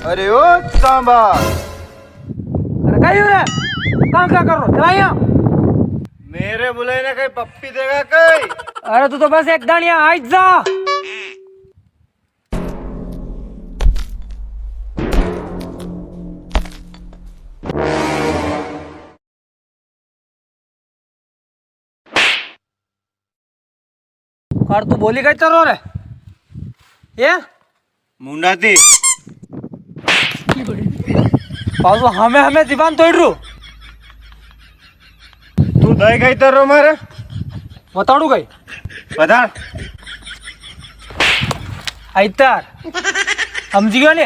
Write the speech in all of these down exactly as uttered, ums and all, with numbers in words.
अरे ओ सांबा। अरे कई हो रे? कहाँ क्या कर रो? चला यहाँ। मेरे बुलाए ना कई पप्पी देगा कई? अरे तू तो बस एक दान यहाँ आई जा। कार तू बोली कई तरो रे? ये? मुंडा थी। पाछो हमें, हमें जीवान तोड़ रू। तू दई कई तरो मारे? बताड़ू कई? बता। आइतार। समझी गयो ने?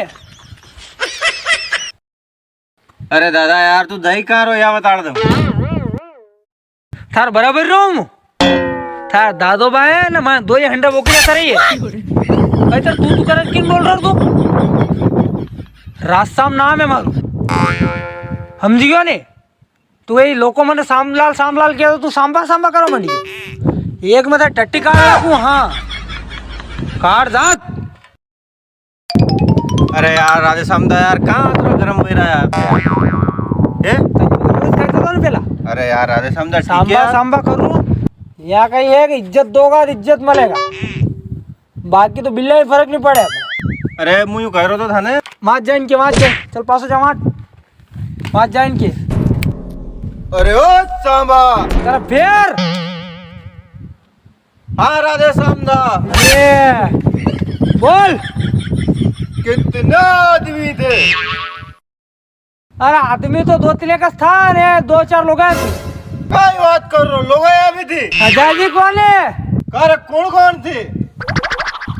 अरे दादा यार, तू दई कहाँ रो या बता दे। थार बराबर रो हूँ। थार दादो बा है ना, मां दो ही हंडा बोकड़िया करे है। भाई, तर तू, तू कर किन बोल रहा तू? रास्ताम नाम है मारू। समझी गयो ने? तू यही लोको मने सामलाल, सामलाल किया तो तू सांबा, सांबा करो मंडी। एक में तो टट्टी काट रखूं, हाँ। काट जात। अरे यार, राधे श्याम दा यार, कहाँ इतना गरम हो रहा है यार? हैं? रोज कहता था ना पहला। अरे यार, राधे श्याम दा, ठीक है सांबा, यार। सांबा करूँ। यहाँ कहीं है कि इज्जत दोगा तो इज्जत मिलेगा, बाकी तो बिल्ला ही फर्क नहीं पड़े। अरे, मुँह यूं कह रहा था थाने। मात जा इनके, मात जा। चल, पासो जा, मात। मात जा इनके। अरे ओ सांबा। तेरा फेर। हाँ, राधे श्याम दा। अरे, बोल। कितने आदमी थे? अरे, आदमी तो दो तीन एक था रे, दो चार लोग आए थे। कई बात कर रहे हो? लोग आए भी थे? अजय जी कौन है? अरे, कौन कौन थे?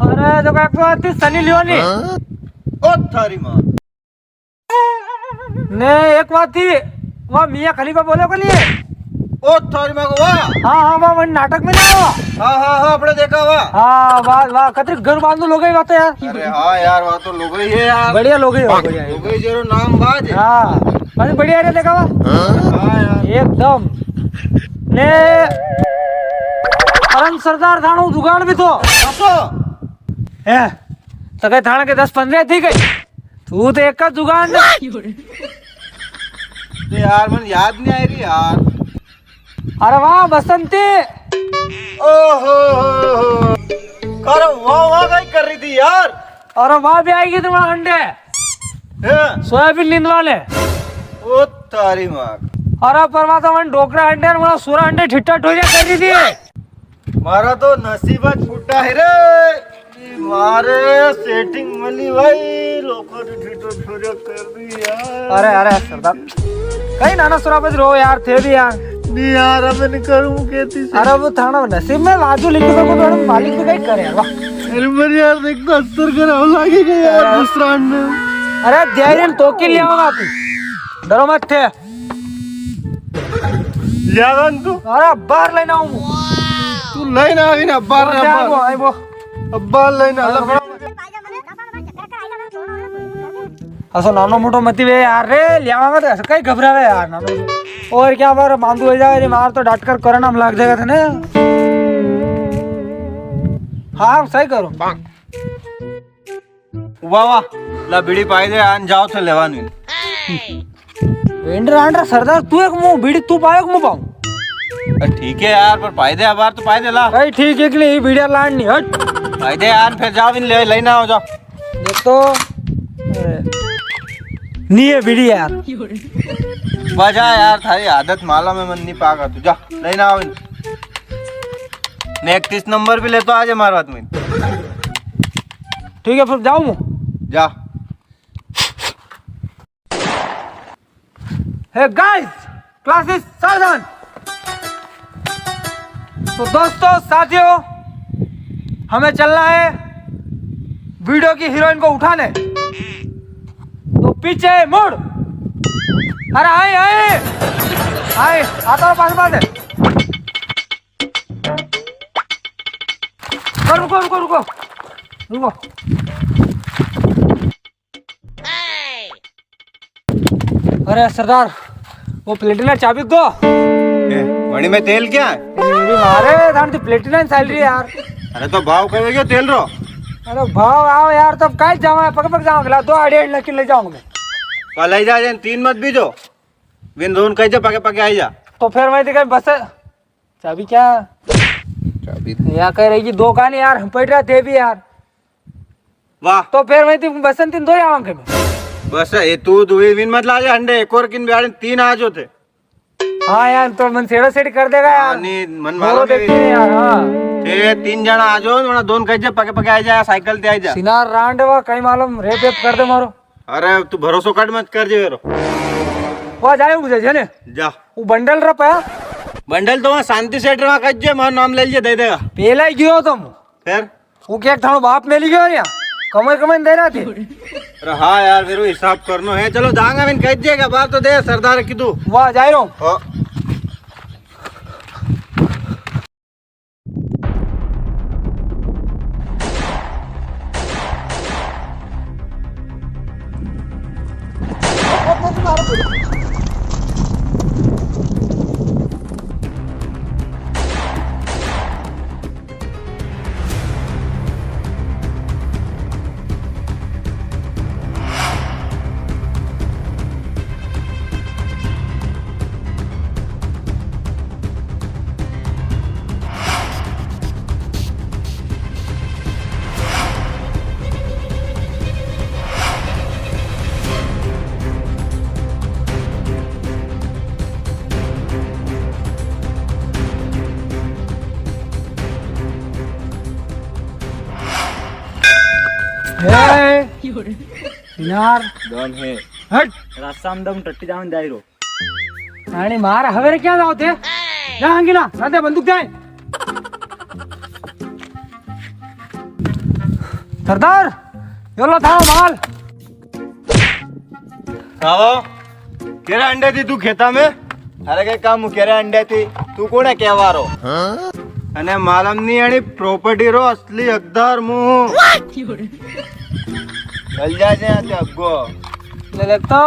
अरे, देखो, एक तो थी सनी लियोनी। हाँ? ओ थारी माँ। ने एक बात थी, वा मियाँ खलीफा बोले को लिए? ओ थारी माँ को वा? हाँ, हाँ, वा वही नाटक में ना वा? हाँ, हाँ, हाँ, अपने देखा वा। हाँ, वाह, वाह, कतरी घर बांधो लोग ही बात है यार। अरे हाँ यार, वा तो लोग ही है यार। बढ़िया लोग ही हो, बढ़िया। लोग ही जेरो नाम बाज। हाँ, बस बढ़िया रे देखा वा। हाँ यार। एकदम। ने अरुण सरदार थाणो जुगाड़ भी तो। कसो? ए, तो कई थाणा के दस पन्द्रह थी गई। तू तो एक का जुगाड़ ना। अरे यार, मन याद नहीं आई रही यार। अरे वाह, बसंती। ओहो हो हो। अरे वाह, वाह, कई कर रही थी यार? अरे वाह, भी आएगी तुम्हारा अंडे। हैं? सोयाबीन नींद वाले। ओ तारी माँ। अरे परवा तो मन डोकरा अंडे और मन सोरा अंडे ठिट्टा ठोरिया कर रही थी। मारा तो नसीब ज फूटा है रे। मारे सेटिंग मिली भाई, लोगों ने ठीठो छोरिया कर दी यार। अरे, अरे, सरदार, कई नाना सुरा बज रो यार, थे भी यार। नहीं यार, अब नहीं करूँ कहती से। अरे, वो थाना नसीब में वाजू लिखी को तो मालिक भी कई करे यार, वाह। अरे, पर यार, देख तो अस्तर कर हम लागे गए यार, अरे। दूसरा अंडे। अरे, धैर्य तो के ले आओगा तू, डरो मत थे। ल्यागा न तू? अरे, अब्बार लेना हूँ। तू लेना अभी ना, अब्बार, अरे, अब्बार। आइबो, आइबो। अब्बार लेना, अरे, लफड़ा। असो नानो मोटो मती वे यार रे, ल्यावा मत, असो कई घबरावे यार, नानो। और क्या बार मांदू हो जावे रे, मार तो डट कर करना में लाग जाएगा था ना। हाँ, सही करो। वाह, वाह, ला बीड़ी पाई दे, आन जाओ थे लेवानी। वेंडर आंडर सरदार, तू एक मुंह बीड़ी तू पायो के मुंह पाऊं? अरे ठीक है यार, पर पाई दे, अबार तो पाई दे ला। भाई ठीक है कि नहीं, ये बीड़िया लान नहीं, हट। पाई दे यार, फिर जाओ, इन ले, लेना हो जाओ। देख तो, अरे, नहीं है बीड़ी यार। बजा यार, थारी आदत माला में मन नहीं पागा, तू जा, लेना हो इन। ने इकतीस नंबर भी ले तो आ जा मार बात में। ठीक है, फिर जाऊं मैं? जा। हे गाइस, क्लासेस सावधान। तो दोस्तों, साथियों, हमें चलना है वीडियो की हीरोइन को उठाने। तो पीछे मुड़। अरे आए, आए, आए, आता हूँ पास पास है। रुको, रुको, रुको, रुको। अरे सरदार, वो प्लेटिना चाबी दो। ए, वणी में तेल क्या है? ये भी मारे, थान तो प्लेटिना ही चल रही है यार। अरे तो भाव कहे क्या तेल रो? अरे भाव आओ यार, तब काई जावा है, पग पग जावा, ला दो अड़े लकिन ले जाऊंगा मैं। पलाई जा, जन तीन मत बीजो। विन दोन कह जा, पगे पगे आई जा। तो फिर मैं दिखा बस चाबी क्या? चाबी तो या कह रही कि दो कान यार, हम पड़ रहा थे भी यार। वाह। तो फिर मैं तुम बसंती दो आवांगे मैं। बस ये तू दुई विन मत ला जा हंडे, एक और किन ब्याड़े तीन आ जो थे। हाँ यार, तो मन सेड़ा सेड़ी कर देगा यार। हाँ, नहीं, मन बोलो मालूम है। देखते हैं यार, हाँ। ए, तीन जना आ जाओ, वरना दोन कह जा, पगे पगे आ जा, साइकिल ते आ जा। सिनार रांडवा, कई मालूम रेप वेप कर दे मारो। अरे, तू भरोसो कट मत कर जे रो। वा जाए बुझे जे ने। जा। वो बंडल रा पाया। बंडल तो वहाँ शांति सेठ रा कह जे, मारो नाम ले लीजे, दे देगा। पहला ही गयो तुम। फिर? वो क्या थारो बाप मिल गयो या? कमाई कमाई दे रहा थे। अरे हाँ यार, फिर वो हिसाब करनो है। चलो जाऊंगा, मैंने कह दिया, बात तो दे सरदार की तू। वाह, जा रहा हूँ। हाँ। ए, यार। दम है। हट। रास्ता में दम टट्टी जावन जाई रो। रानी मार हवेरे क्या जाओ थे? जा अंगिला, ना दे बंदूक दे। सरदार, यो लो थारो माल। आओ। केरे अंडे थी तू खेता में? अरे के काम केरे अंडे थी? तू कौन है केवा रो? अने मालूम नहीं आनी प्रॉपर्टी रो असली हकदार मु। चल जा जे आते अग्गो। ले ले तो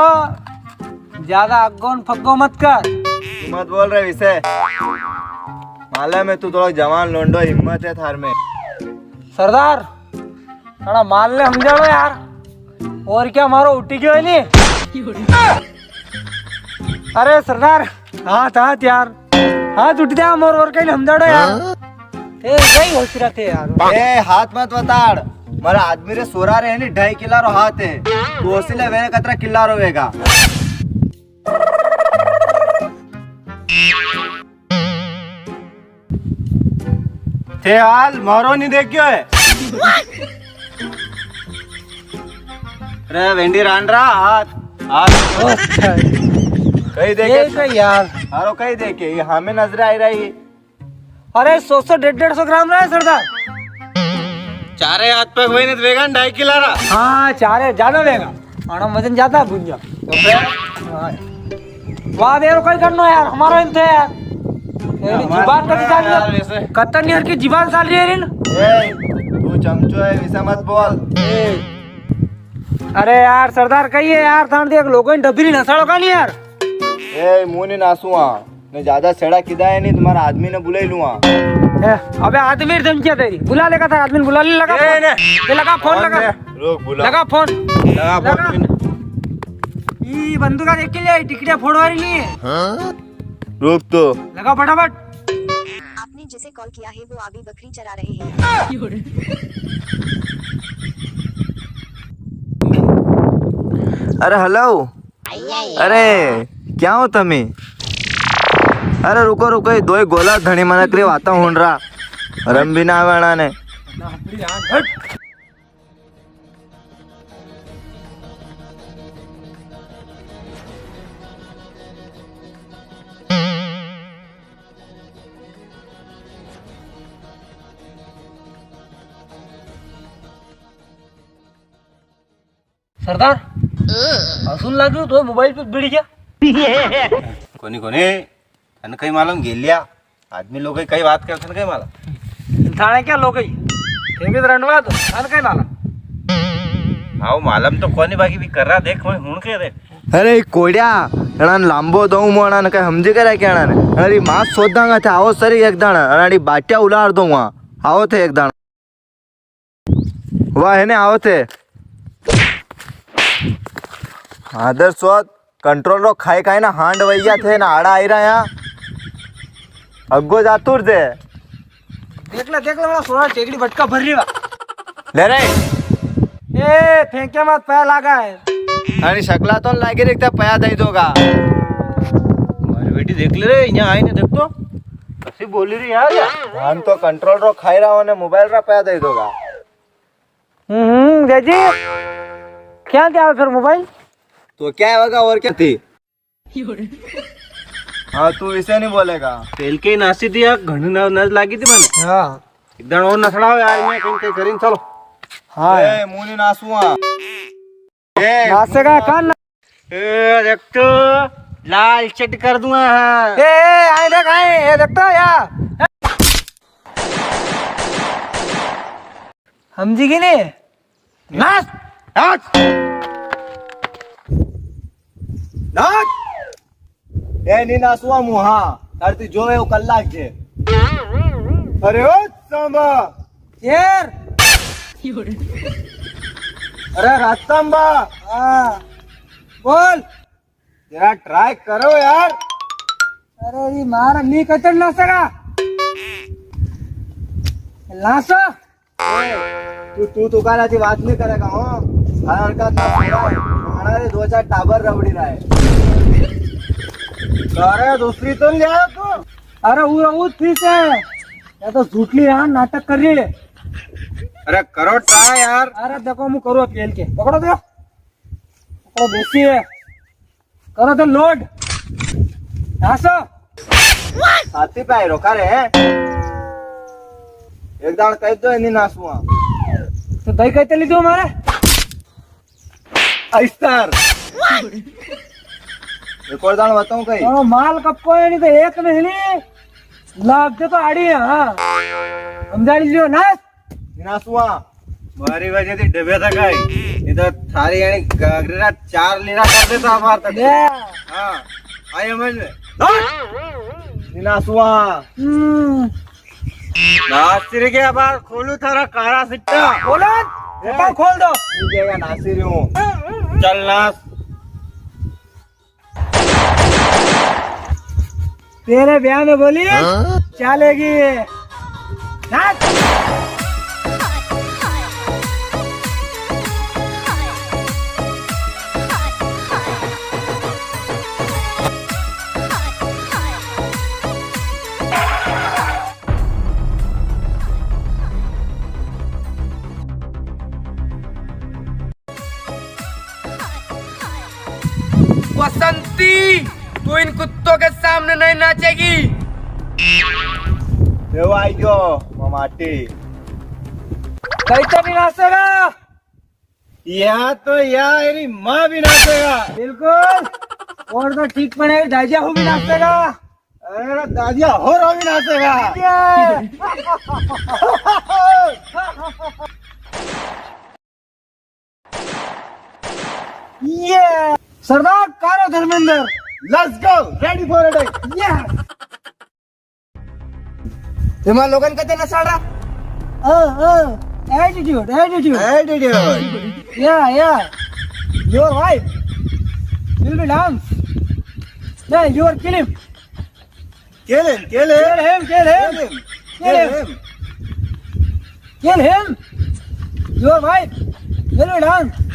ज्यादा अग्गो न फग्गो मत कर। तू मत बोल रे विसे। मालूम है तू थोड़ा जवान लोंडो, हिम्मत है थार में। सरदार, थोड़ा माल ने समझाड़ो यार। और क्या मारो उठी गयो है नी? अरे सरदार, हाथ, हाथ यार। हाथ उठ जा, मोर और कहीं समझाड़ो यार। हाँ? ए, कई होश रखे यार। ए, हाथ मत बताड़। मारा आदमी रे सोरा रे है नी, ढाई किला रो हाथ है। तू होसी ले, वेरे कतरा किला रो वेगा। थे हाल मारो नी देखियो है। रे वेंडी रांडरा, हाथ, हाथ। अच्छा। कई देखे ये तो यार। हारो कई देखे, ये हमें नजर आई रही। अरे, सौ सौ, डेढ़ डेढ़ सौ ग्राम रहा है सरदार। चारे हाथ पे वही नहीं तो वेगा न ढाई किला रहा। हाँ, चारे ज्यादा वेगा। आना वजन ज्यादा है भुंजा। तो फिर? हाँ। वाह, वेरो कई करनो यार, हमारा इन थे यार। तेरी हमारा जुबान कती चाल रही यार है? वैसे। कत्तन यार की जुबान चाल रही है रिन। ए, तू चमचो है, वैसा मत बोल। ए। अरे यार, सरदार कही है यार, थान देख लोगों ने डबरी नसाड़ो का नहीं यार? ए, मुंह नहीं नासू हाँ। ने ज्यादा सेड़ा किदा है नी, तुम्हारा आदमी ने बुलाई लूँ हाँ। ए, अबे आदमी री धमकियां दे रही। बुला लेगा थारा आदमी ने, बुला ले, लगा ए, फोन। ने। ये लगा फोन, फोन लगा। ने। रुक, बुला। लगा फोन। लगा फोन लगा। भी ने। ई बंदूका देख के ले, टिकड़िया फोड़वा रही नहीं है। हाँ? रुक तो। लगा फटाफट। आपने जिसे कॉल किया है वो अभी बकरी चरा रहे हैं। अरे हेलो। अरे क्या हो तमी? अरे रुको रुको, ये दोई गोला धणी मनक रे वाता हुण रा। रम भी ना आवे अणा ने। सरदार, हंसुन लाग्यो तो मोबाइल पे बिड़ गया। कोनी कोनी, तने कई मालूम गेलिया, आदमी लोग कई बात करते, तने कई मालूम। थाने क्या लोग ही? थे भी रंडवा दो, तने कई मालूम। हाँ, वो मालूम तो कोनी, बाकी भी कर रहा, देख, मैं हुण के देख। अरे कोड़िया, अणान लांबो दऊं मो, अणान कई समझी करे के अणान? अरे मास सोदांगा थे, आओ सरी एक दाण, अणाड़ी बाटिया उलार दूंगा, आओ थे एक दाण। वाह, है ने, आओ थे। आदर सोच, कंट्रोल रो खाई खाई ना हांड वैया थे ना आड़ा आई रहा यहाँ। अग्गो जातुर दे। देख ले, देख ले, बड़ा सोना टेकड़ी बटका भर रही बा। ले रे। ए, फेंके मत, पया लागा है। अरे शकला तो लागे रे, इतना पया दे दोगा। अरे बेटी देख ले रे, यहाँ आई ने देख तो। कसी बोली रही यार या? धान तो कंट्रोल रो खाई रहा हो ने मोबाइल रा पया दे दोगा। हम्म, जय जी। क्या, क्या है फिर मोबाइल? तो क्या होगा और क्या थी? हाँ, तू इसे नहीं बोलेगा। पेल के ही नासी थी यार, घणी न-, नज लागी थी मने। हाँ। एक दाण और नसड़ाओ यार, मैं कहीं, कहीं करीन, चलो। हाँ। ए, मुंह नहीं नासूंगा। ए, नासेगा कान ना- ए, देख तो, लाल चट कर दूंगा, हाँ। ए, ए, आए देख, आए, ए, देख तो, या। समझी कि नहीं? नाच! नाच! नाच! ए, नी नासुआ मुहा, तारती जो है वो कलाक जे। अरे ओ सांबा! शेर! अरे रास्तांबा! हाँ, बोल। जरा ट्राई करो यार। अरे री मार नी कचर ना सका। लासो। तू, तू तो काला जी बात नहीं करेगा हो। हमारा लड़का तो हमारा रे दो चार टाबर रबड़ी रहा है। अरे दूसरी तो ले आया तू। अरे वो, वो ठीक है। या तो झूठली यार नाटक कर रही है। अरे करो ट्राई यार। अरे देखो मु करूँ पेल के। पकड़ो दो। पकड़ो देसी है। करो तो लोड। नासो। साथी पे आई रोका रे। एक दाण कह दो, नहीं नासुआ। तो दही कहते ली तू हमारे? आइस्तार। एक और दाण बताऊं कहीं? तो माल कब को है, नहीं तो एक नहीं ली। लाग दे तो आड़ी है, हाँ। समझा लीजिए ना। नासुआ। मारी वजह थी डबे था काई। ये तो थारी यानी गागरे ना चार लीरा कर देता हमार तक। ले। हाँ। आई समझ में। नासुआ। हम्म। नासिर के बार खोलू थारा काला सिट्टा। खोलो। ए। खोल दो। ठीक है, नासिर हूँ। चल नास। तेरे ब्याह में बोली हाँ? चलेगी। नाच। बसंती, तू इन कुत्तों के सामने नहीं नाचेगी। देवा आई गयो, ममाटी। कैसे नहीं नाचेगा? या तो या, मेरी माँ भी नाचेगा। बिल्कुल। और तो ठीक पड़ेगा, दादिया हो भी नाचेगा। अरे दादिया हो रो भी नाचेगा। ये। ये। सरदार कारो Dharmendra. Let's go, ready for attack। ये। तुम्हारा लोगन कहते नसाड़ा। ओ, ओ, attitude, attitude। Attitude। Yeah, yeah। Your wife will be dance। नहीं, you are kill him। Kill him, kill him। Kill him, kill him। Kill him। Kill him। Kill him। Your wife will be done।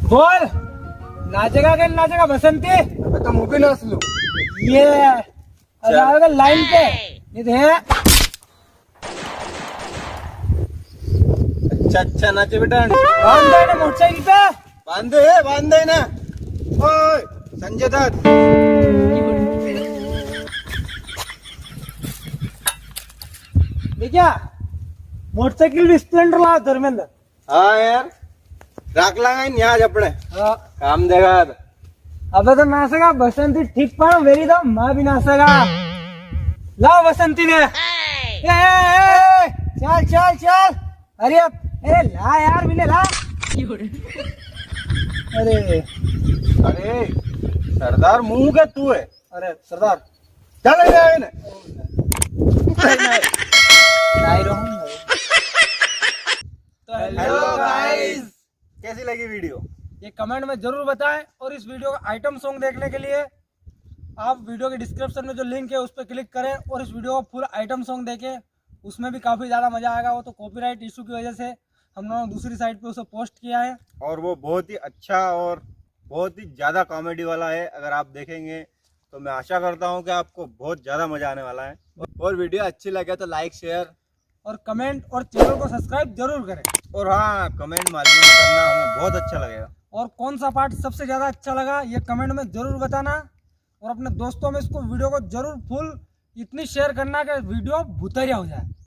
बोल, नाचेगा के नाचेगा बसंती? अबे तो मु भी नाच लूं। ये, अब चल। आवेगा लाइन पे। ये दे। अच्छा, अच्छा नाचे बेटा। बांध दे ना मोटरसाइकिल पे। बांध दे, बांध दे ना। ओए, संजय दत्त। देखा, मोटरसाइकिल भी स्प्लेंडर ला धर्मेंद्र। हाँ यार, राख लांगा इन आज अपने। हाँ। काम देगा। अबे तो नासेगा बसंती ठीक पाणो, वेरी तो माँ भी नासेगा। लाओ बसंती ने। ए, ए, ए, ए, चल, चल, चल। अरे, अरे ला यार, मिले ला। अरे। अरे, सरदार मुंह का तू है। अरे, सरदार। चल, ले आवे ने। चल, ले। नहीं रहूंगा। तो हेलो गाइस, कैसी लगी वीडियो, ये कमेंट में जरूर बताएं। और इस वीडियो का आइटम सॉन्ग देखने के लिए आप वीडियो के डिस्क्रिप्शन में जो लिंक है उस पर क्लिक करें और इस वीडियो का फुल आइटम सॉन्ग देखें। उसमें भी काफ़ी ज़्यादा मज़ा आएगा। वो तो कॉपीराइट इशू की वजह से हम दोनों दूसरी साइट पे उसे पोस्ट किया है। और वो बहुत ही अच्छा और बहुत ही ज़्यादा कॉमेडी वाला है। अगर आप देखेंगे तो मैं आशा करता हूँ कि आपको बहुत ज़्यादा मज़ा आने वाला है। और वीडियो अच्छी लगे तो लाइक, शेयर और कमेंट और चैनल को सब्सक्राइब जरूर करें। और हाँ, कमेंट मालूम करना, हमें बहुत अच्छा लगेगा। और कौन सा पार्ट सबसे ज़्यादा अच्छा लगा, ये कमेंट में ज़रूर बताना। और अपने दोस्तों में इसको, वीडियो को जरूर फुल इतनी शेयर करना कि वीडियो भुतरिया हो जाए।